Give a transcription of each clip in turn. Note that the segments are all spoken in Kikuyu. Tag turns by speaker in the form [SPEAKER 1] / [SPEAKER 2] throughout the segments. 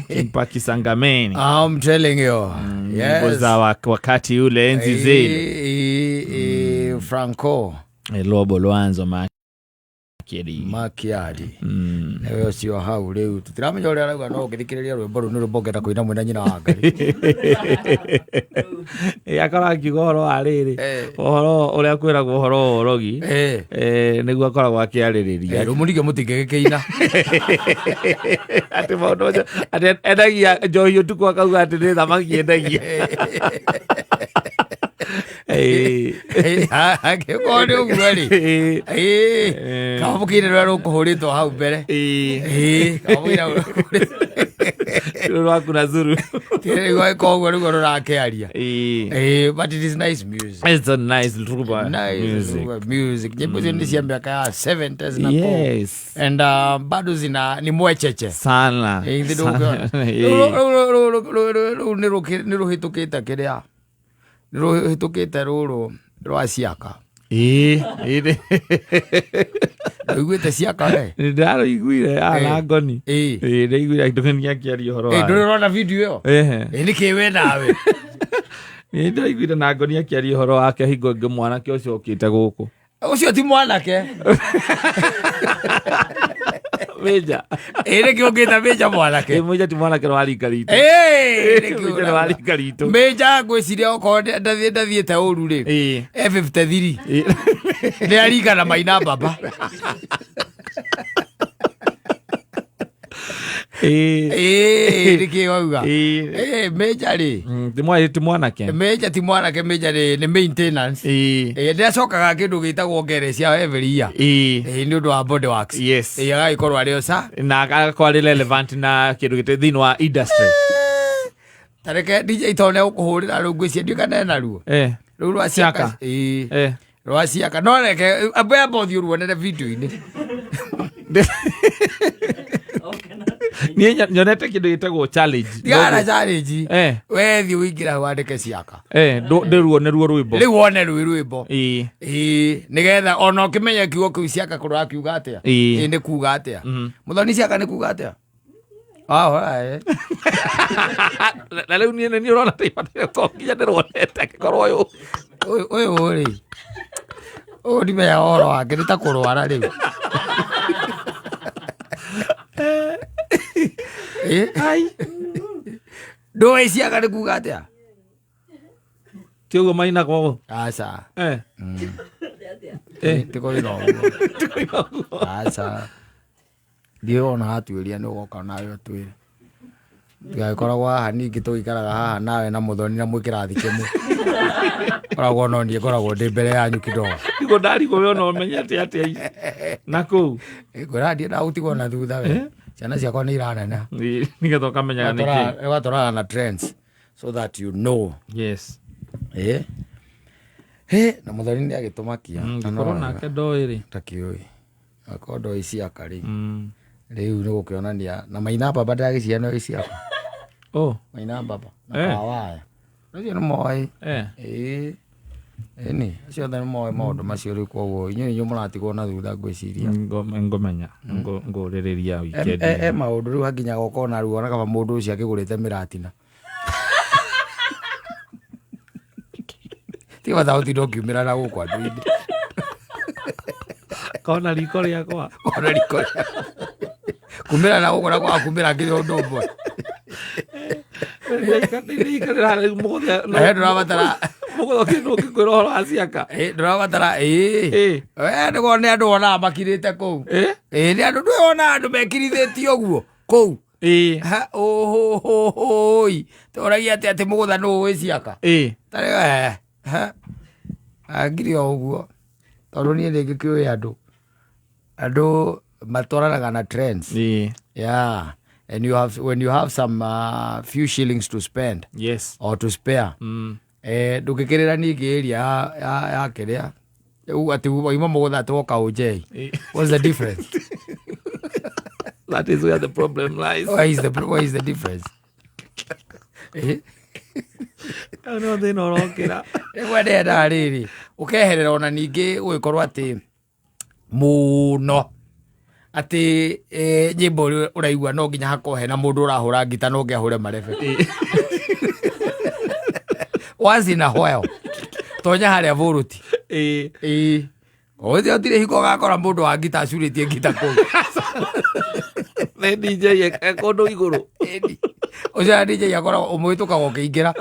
[SPEAKER 1] Kimpakisangameni.
[SPEAKER 2] I'm telling you.
[SPEAKER 1] Nyimbo
[SPEAKER 2] Yes.
[SPEAKER 1] za wakati ule, enzi zile.
[SPEAKER 2] Franco
[SPEAKER 1] Lobo Lwanzo Makiadi.
[SPEAKER 2] Makiadi. Nĩwe ũcio hau rĩu tũtiramenya ũrĩa arauga, no ũngĩthikĩrĩria rwĩmbo rũu nĩ rwĩmbo ũngĩenda kũina mwĩna nyina wa Ngai.
[SPEAKER 1] Akorwo akiuga ũhoro wa rĩrĩ, ũhoro ũrĩa kwĩragwo, ũhoro wa ũrogi, nĩguo akoragwo akĩarĩrĩria.
[SPEAKER 2] Rĩu mũringe mũtingĩgĩkĩina.
[SPEAKER 1] Atĩ maũndũ macio atĩ endagia njohi ũtukũ, akauga atĩ nĩ thamaki endagia.
[SPEAKER 2] Angĩkorwo nĩ ũguo rĩ, kaba mũkĩine rũrĩa rũkũhũrĩtwo hau mbere. Kaba mũkĩine
[SPEAKER 1] Rũrũ rwaku na zuru.
[SPEAKER 2] Rĩu angĩkorwo ũguo nĩguo rũrakĩaria. But it is nice music.
[SPEAKER 1] It's a nice rumba
[SPEAKER 2] Nice
[SPEAKER 1] music.
[SPEAKER 2] rumba music. Nyimbo hizo ni cia miaka ya 70s na kũu. And bado zina ni mwecheche.
[SPEAKER 1] Sana.
[SPEAKER 2] Ithe
[SPEAKER 1] Sana.
[SPEAKER 2] ndũngĩona. Rũu nĩ rũhĩtũkĩte kĩrĩa, nĩ rũhĩtũkĩte rũrũ rwa ciaka.
[SPEAKER 1] Ĩĩ.
[SPEAKER 2] Ũiguĩte ciaka we?
[SPEAKER 1] Nĩ ndarũiguire na ngoni. Ĩĩ, ndaiguire ndũgeni akĩaria ũhoro wa
[SPEAKER 2] Ndũrĩ ũrona video ĩyo?
[SPEAKER 1] Ehe.
[SPEAKER 2] Nĩkĩ we nawe?
[SPEAKER 1] Nĩ ndaiguire na ngoni akĩaria ũhoro wake hingo ĩngĩ, mwanake ũcio ũkĩte gũkũ.
[SPEAKER 2] Ũcio ti mwanake.
[SPEAKER 1] Mĩnja.
[SPEAKER 2] Nĩkĩ ũngĩta Mĩnja mwanake?
[SPEAKER 1] Mũnja ti mwanake, nĩ wa rika ritũ.
[SPEAKER 2] Nĩkĩ
[SPEAKER 1] Mũnja nĩ wa rika ritũ.
[SPEAKER 2] Mĩnja ngwĩciria okorwo ndathiĩte ũru rĩ, e 53. Nĩ arika na maina baba. Nĩkĩ wauga? Mĩnja rĩ,
[SPEAKER 1] Ti mwanake.
[SPEAKER 2] Mĩnja ti mwanake, Mĩnja nĩ maintenance. Nĩ acokaga kĩndũ gĩtagwo ngere cia every year. Nĩ ũndũ wa body works. Agagĩkorwo arĩ o ca
[SPEAKER 1] Na agakorwo arĩ relevant na kĩndũ gĩtĩ thĩinĩ wa industry.
[SPEAKER 2] Tareke DJ tondũ nĩ egũkũhũrĩra rĩu, ngwĩciria ndiũĩ kana ena ruo rĩu rwa ciaka.
[SPEAKER 1] Ciaka.
[SPEAKER 2] Rwa ciaka, no reke amba amba ũthiĩ ũruonere video-inĩ.
[SPEAKER 1] Niĩ nyonete kĩndũ gĩtagwo challenge.
[SPEAKER 2] Tigana na challenge. We thiĩ ũingĩra hau wandĩke ciaka.
[SPEAKER 1] Ndĩruone ruo rwĩmbo.
[SPEAKER 2] Rĩu wone rwĩ rwĩmbo. Ĩĩ, nĩgetha ona ũkĩmenye kiugo kĩu ciaka kũrakiuga atĩa. Ĩĩ, nĩ kuga atĩa, mũthoni? Ciaka nĩ kuga atĩa? Ah, eh.
[SPEAKER 1] Na rĩu niĩ nĩ ũrona ta ibataire gũkorwo nginya ndĩruonete angĩkorwo ũyũ
[SPEAKER 2] Ũyũ rĩ, ũyũ ndimenyaga ũhoro wake, nĩ ta kũrwara rĩu.
[SPEAKER 1] Ai.
[SPEAKER 2] Ndũĩ ciaka nĩ kuga atĩa?
[SPEAKER 1] Ti ũguo mainagwo?
[SPEAKER 2] Aca.
[SPEAKER 1] Eh.
[SPEAKER 2] Ti kũina ũguo, aca. Thiĩ wona watuĩria nĩ ũgoka nawe ũtwĩre, tigagĩkoragwo haha ningĩ tũgĩikaraga haha nawe na mũthoni na mwĩ kĩrathi kĩmwe, koragwo no niĩ ngoragwo ndĩ mbere yanyu kidogo.
[SPEAKER 1] Niguo ndarigwo we ona ũmenyete atĩa ici na kũu.
[SPEAKER 2] Ngwĩra ndiendaga gũtigwo na thutha we, ciana ciakwa nĩ iraneneha.
[SPEAKER 1] Nĩgetha ũkamenyaga nĩkĩ.
[SPEAKER 2] Ũgatwarana na trends so that you know. Ĩ na mũthoni nĩ agĩtũmakia. Na no
[SPEAKER 1] Ngĩkorwo
[SPEAKER 2] wega.
[SPEAKER 1] Nake ndoĩ rĩ.
[SPEAKER 2] Takĩũĩ akorwo ndoĩ ciaka rĩ, rĩu nĩ gũkĩonania na maina baba ndagĩciana no ciaka.
[SPEAKER 1] Oh.
[SPEAKER 2] Maina baba na kawaya acio nĩ moĩ. Ĩĩ, ĩni acio othe nĩ moĩ maũndũ macio rĩu, koguo inyuĩ mũratigwo na thutha ngwĩciria.
[SPEAKER 1] Ngũmenya ngũrĩrĩria weekend.
[SPEAKER 2] E maũndũ rĩu hakinyaga ũkona ruo na kaba mũndũ ũcio akĩgũrĩte mĩratina, ti bata ũtinda ũkiumĩra na gũkũ andũ-inĩ.
[SPEAKER 1] Kona riko rĩakwa.
[SPEAKER 2] Ona riko kumĩra na gũkũ na kwaga kumĩra nginya ũndũ ũmwe.
[SPEAKER 1] Ndĩikarĩra rĩu mũgũtha.
[SPEAKER 2] Na he ndũrabatara.
[SPEAKER 1] Mũgũtha kĩndũ ũngĩkwĩra ũhoro wa ciaka.
[SPEAKER 2] Ndũrabatara ĩĩ. We nĩguo nĩ andũ wonaga makirĩte kũu. Ĩĩ, nĩ andũ ndũĩ wonaga andũ mekirithĩtie ũguo kũu. Ha, ũhũhũhũi tũragia atĩ mũgũtha nũ ũĩ ciaka. Tarĩ ha angiri o ũguo tondũ niĩ nĩ ngĩkĩũĩ andũ matwaranaga na trends. Yeah, and you have when you have some few shillings to spend or to spare, ndũngĩkĩrĩra ningĩ area ya kĩrĩa rĩu atĩ wauma mũgũtha atĩ woka ũnjei. What's the difference?
[SPEAKER 1] That is where the problem lies.
[SPEAKER 2] Where is the difference?
[SPEAKER 1] Hau nĩho thĩna ũrokĩra.
[SPEAKER 2] Rĩmwe ndendaga rĩrĩ ũkeherera ona ningĩ gũgĩkorwo atĩ mũno Atĩ nyĩmbo ũrĩa ũraigua no nginya hakorwo hena mũndũ ũrahũra ngita no ũngĩ ahũre marebe. Once in a while. Tonya harĩa bũrũti. Ĩĩ. Ũcio ũtirĩ hingo ũgakora mũndũ wa ngita acurĩtie ngita kũu.
[SPEAKER 1] Nĩ DJ e kũndũ igũrũ.
[SPEAKER 2] Ĩni. Ũcio na DJ akoragwo ũmũhĩtũkaga ũkĩingĩra.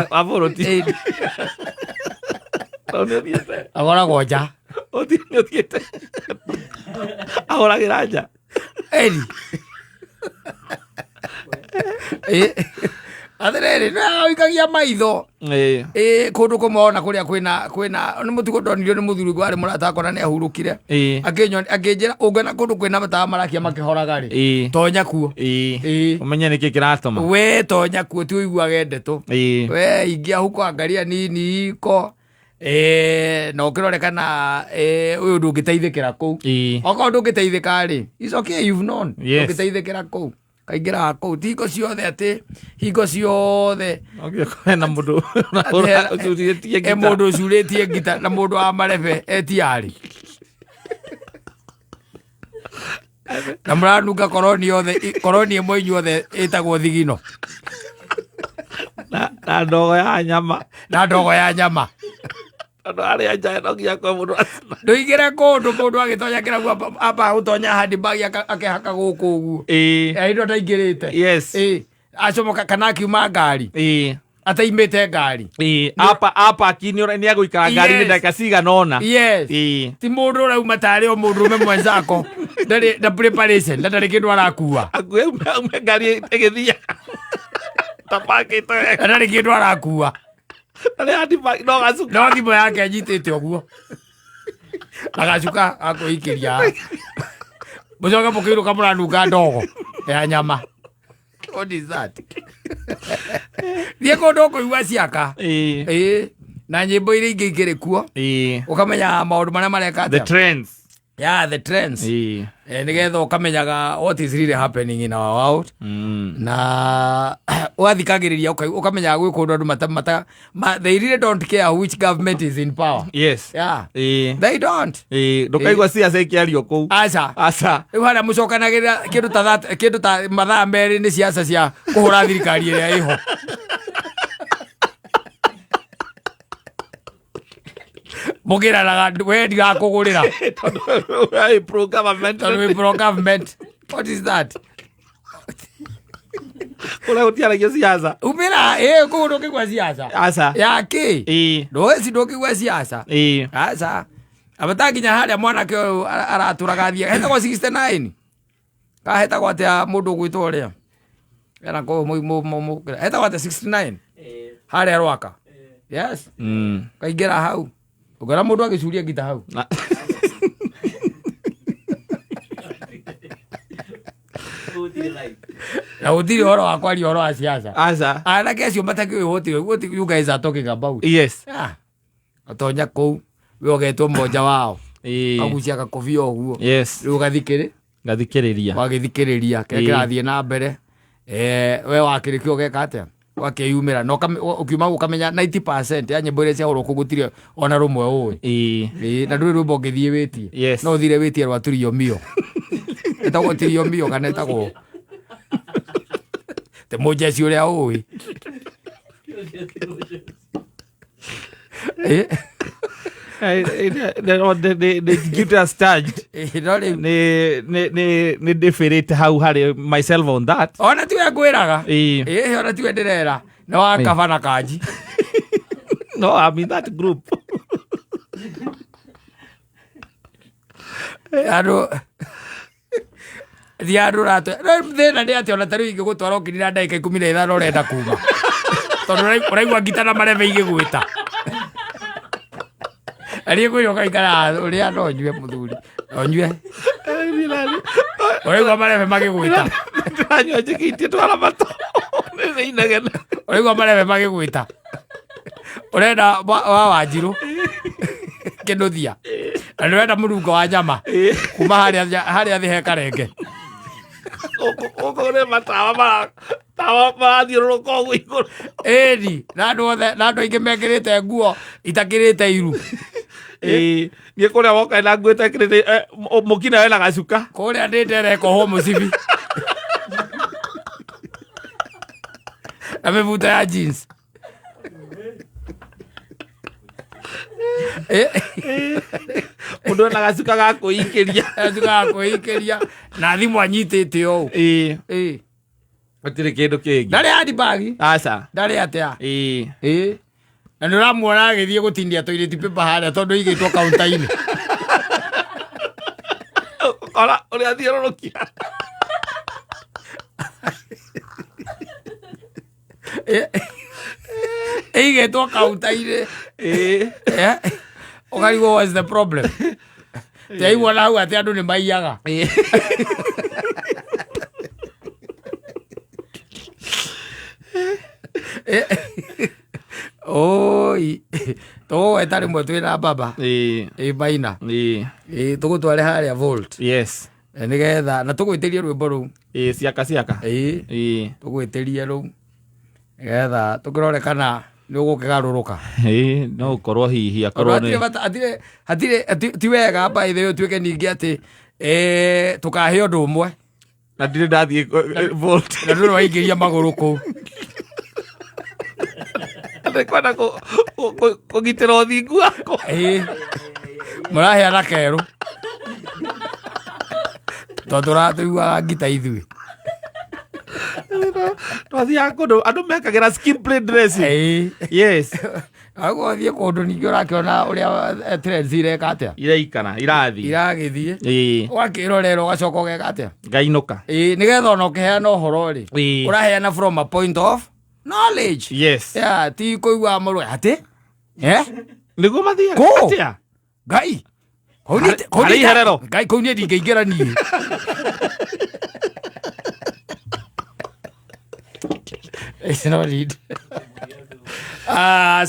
[SPEAKER 1] Wa bũrũti.
[SPEAKER 2] Ĩni.
[SPEAKER 1] Tondũ nĩ ũthiĩte.
[SPEAKER 2] Akoragwo nja.
[SPEAKER 1] Nĩ ũthiĩte. Ahũragĩra nja.
[SPEAKER 2] Ĩni. Ĩ. Atĩrĩrĩ, nĩ ũikagia maitho. Ĩ kũndũ kũmwe ona kũrĩa kwĩna kwĩna nĩ mũtugo ndonirio nĩ mũthuri ũngĩ warĩ mũrata wakwa na nĩ ahurũkire. Akĩnjĩra ũngĩona kũndũ kwĩna matawa marakia makĩhoraga rĩ. Tonya kuo. Ĩ.
[SPEAKER 1] Ũmenye nĩkĩ kĩratũma.
[SPEAKER 2] We tonya kuo ti ũiguage ndeto. We ingia huko angalia nini iko. Na ũkĩrore kana ũyũ ndũngĩteithĩkĩra kũu. Okorwo ndũngĩteithĩka rĩ, it's okay, you've known.
[SPEAKER 1] Yes.
[SPEAKER 2] Ndũngĩteithĩkĩra kũu. Kaingĩraga kũu. Ti hingo ciothe atĩ hingo ciothe
[SPEAKER 1] hena mũndũ ũcurĩtie ngita.
[SPEAKER 2] Mũndũ ũcurĩtie ngita na mũndũ wa marebe etiarĩ. Na mũranunga koroni yothe, koroni ĩmwe inyuothe ĩtagwo thigino.
[SPEAKER 1] Na ndogo ya nyama.
[SPEAKER 2] Na ndogo ya nyama.
[SPEAKER 1] Andũ arĩa nja no nginya kwe mũndũ acina.
[SPEAKER 2] Ndũingĩre kũndũ mũndũ agĩtonya kĩrabu amba gũtonya handbag akehaka gũkũ ũguo. Hĩndĩ ĩyo ndaingĩrĩte.
[SPEAKER 1] Yes.
[SPEAKER 2] Acomoka kana akiuma ngari. Ataimĩte ngari.
[SPEAKER 1] Apa apa nĩ agũikara ngari-inĩ ndagĩka cigana ũna.
[SPEAKER 2] Yes. Ti mũndũ ũrauma tarĩ o mũndũrũme mwenzako. Ndarĩ na preparation, na ndarĩ kĩndũ arakua.
[SPEAKER 1] Akuĩ aume ngari ĩgĩthiĩ. Tapakĩte wega.
[SPEAKER 2] Na ndarĩ kĩndũ arakua.
[SPEAKER 1] Ndarĩ handbag, no gacuka.
[SPEAKER 2] No thimũ yake anyitĩte ũguo. Na gacuka gakwĩikĩria. Mũcoke mũkĩinũka mũranunga ndogo ya nyama. What is that? Thiĩ kũndũ ũkũigua ciaka. Na nyĩmbo iria ingĩ ikĩrĩ kuo. Ũkamenya maũndũ marĩa mareka
[SPEAKER 1] The
[SPEAKER 2] atĩa.
[SPEAKER 1] trends.
[SPEAKER 2] Yeah, the trends. Nĩgetha ũkamenyaga what is really happening in our world. Na ũgathikagĩrĩria ũkamenyaga gwĩ kũndũ andũ mata, they really don't care which government is in power.
[SPEAKER 1] Yes.
[SPEAKER 2] Yeah. They don't.
[SPEAKER 1] Ndũkaigua ciaca ikĩario kũu.
[SPEAKER 2] Aca.
[SPEAKER 1] Aca.
[SPEAKER 2] Rĩu harĩa mũcokanagĩrĩra kĩndũ ta that, kĩndũ ta mathaa merĩ nĩ ciaca cia kũhũra thirikari ĩrĩa ĩho. Mũkĩranaga we ndigakũgũrĩra.
[SPEAKER 1] Tondũ wĩ pro government.
[SPEAKER 2] Tondũ wĩ pro government. What is that?
[SPEAKER 1] Kũrĩa gũtiaragio ciaca.
[SPEAKER 2] Umĩra, kũu ndũngĩgua ciaca.
[SPEAKER 1] Aca.
[SPEAKER 2] Ya kĩ? Ndũĩ ndũngĩgua ciaca. Aca. Abata nginya harĩa mwanake ũyũ aratũraga athiĩ. Hetagwo 69. Ka hetagwo atĩa mũndũ ũgwĩtwo ũrĩa? Ena kũu hetagwo atĩa 69? Harĩa Rwaka. Yes. Kaingĩra hau. Ũngĩona mũndũ agĩcuria ngita hau. Na gũtirĩ ũhoro wa kwaria ũhoro wa ciaca.
[SPEAKER 1] Aca.
[SPEAKER 2] Anake acio matakĩũĩ what you guys are talking about.
[SPEAKER 1] Yes.
[SPEAKER 2] Ũtonya kũu, we ũgetwo mmoja wao. Agucia gakobia ũguo.
[SPEAKER 1] Yes.
[SPEAKER 2] Rĩu ũgathikĩrĩ?
[SPEAKER 1] Ngathikĩrĩria.
[SPEAKER 2] Wagĩthikĩrĩria, kĩrĩa kĩrathiĩ na mbere. We wakĩrĩkia ũgeka atĩa? Wakĩyumĩra. Na ũkiuma ũkamenya 90% ya nyĩmbo iria ciahũrwo kũu gũtirĩ ona rũmwe ũĩ. Na ndũrĩ rwĩmbo ũngĩthiĩ wĩtie.
[SPEAKER 1] Yes.
[SPEAKER 2] No ũthire wĩtie rwa Trio Mio. Ĩtagwo Trio Mio kana ĩtagwo Te mũnjeci ũrĩa ũĩ.
[SPEAKER 1] Guilty as charged.
[SPEAKER 2] No rĩu.
[SPEAKER 1] Nĩ ndĩbĩrĩte hau harĩ myself on that.
[SPEAKER 2] Ona tiwe ngwĩraga. Ona tiwe ndĩrera. Nĩ wa kaba na kanji.
[SPEAKER 1] No, I'm in that group.
[SPEAKER 2] Andũ Thiĩ andũ ũratwe. No thĩna nĩ atĩ ona ta rĩu ingĩgũtwara ũkĩrira ndagĩka 15 ũrenda kuma. Tondũ ũraigua ngita na marebe igĩgwĩta. Ariĩ kwĩra ũgaikara ũrĩa no nyue mũthuri. No nyue. Ũraigua marebe magĩgwĩta.
[SPEAKER 1] Ndĩranyua njĩkĩtie twara matũ. Nĩ inegene.
[SPEAKER 2] Ũraigua marebe magĩgwĩta. Ũrenda wa Wanjirũ. Kĩnũthia. Na nĩ ũrenda mũnungo wa nyama. Kuma harĩa thĩ he karenge.
[SPEAKER 1] Gũkũ nĩ matawa tawa marathiũrũrũka ũguo igũrũ.
[SPEAKER 2] Ĩni, na andũ othe, na andũ aingĩ mekĩrĩte nguo itakĩrĩte iru.
[SPEAKER 1] Ĩĩ, niĩ kũrĩa woka na nguo ĩtekĩrĩte mũkina wena gacuka.
[SPEAKER 2] Kũrĩa ndĩ nderekohwo mũcibi na mĩbuto ya jeans.
[SPEAKER 1] Mũndũ ena gacuka ga kwĩikĩria.
[SPEAKER 2] Gacuka ga kwĩikĩria na thimũ anyitĩte ũũ.
[SPEAKER 1] Ĩĩ.
[SPEAKER 2] Ĩĩ.
[SPEAKER 1] Gũtirĩ kĩndũ kĩngĩ.
[SPEAKER 2] Ndarĩ handbag.
[SPEAKER 1] Aca.
[SPEAKER 2] Ndarĩ atĩa.
[SPEAKER 1] Ĩĩ.
[SPEAKER 2] Ĩĩ. Na nĩ ũramuona agĩthiĩ gũtindia toilet paper harĩa tondũ igĩtwo kaunta-inĩ.
[SPEAKER 1] Ũkora ũrĩa athiũrũrũkia.
[SPEAKER 2] Ĩigĩtwo kaunta-inĩ.
[SPEAKER 1] Ĩĩ.
[SPEAKER 2] Ũkarigwo what's the problem. Tiaigua na hau atĩ andũ nĩ maiyaga.
[SPEAKER 1] Ĩĩ.
[SPEAKER 2] Oi, tũgũgweta rĩmwe twĩ na baba.
[SPEAKER 1] Ĩĩ.
[SPEAKER 2] Ĩ maina.
[SPEAKER 1] Ĩĩ.
[SPEAKER 2] Ĩ tũgũtware harĩa Volt.
[SPEAKER 1] Yes.
[SPEAKER 2] Nĩgetha na tũgwĩtĩrie rwĩmbo rũu.
[SPEAKER 1] Ĩĩ, ciaka ciaka.
[SPEAKER 2] Ĩĩ.
[SPEAKER 1] Ĩĩ.
[SPEAKER 2] Tũgwĩtĩrie rũu. Nĩgetha tũkĩrore kana nĩ ũgũkĩgarũrũka.
[SPEAKER 1] Ĩĩ, no ũkorwo hihi akorwo
[SPEAKER 2] Hatirĩ
[SPEAKER 1] nĩ
[SPEAKER 2] bata, hatirĩ, hatirĩ, ti wega by the way ũtuĩke ningĩ atĩ tũkahe ũndũ ũmwe.
[SPEAKER 1] Na ndirĩ ndathiĩ Volt.
[SPEAKER 2] Na ndũrĩ waingĩria magũrũ kũu.
[SPEAKER 1] Ndĩkwenda kũgitĩra ũthingu wakwa.
[SPEAKER 2] Ĩĩ. Mũraheana kerũ. Tondũ tũratũiguaga ngita ithuĩ.
[SPEAKER 1] Twathiaga kũndũ andũ mekagĩra skin play dressing.
[SPEAKER 2] Ĩĩ.
[SPEAKER 1] Yes.
[SPEAKER 2] Aguo ũthiĩ kũndũ ningĩ ũrakĩona ũrĩa trends ireka atĩa.
[SPEAKER 1] Iraikara, irathiĩ.
[SPEAKER 2] Iragĩthiĩ.
[SPEAKER 1] Ĩĩ.
[SPEAKER 2] Ũgakĩrorera ũgacoka ũgeka atĩa.
[SPEAKER 1] Ngainũka.
[SPEAKER 2] Ĩĩ, nĩgetha ona ũkĩheana ũhoro rĩ.
[SPEAKER 1] Ĩĩ.
[SPEAKER 2] Ũraheana from a point of knowledge.
[SPEAKER 1] Yes.
[SPEAKER 2] Yeah, ti kũigua mũrũ atĩ. Eh?
[SPEAKER 1] Nĩguo mathiaga.
[SPEAKER 2] Kũ?
[SPEAKER 1] Atĩa?
[SPEAKER 2] Ngai. Kũu niĩ- kũu
[SPEAKER 1] Harĩ
[SPEAKER 2] niĩ-
[SPEAKER 1] iherero.
[SPEAKER 2] Ngai kũu niĩ ndingĩingĩra niĩ. It's not it. Ah,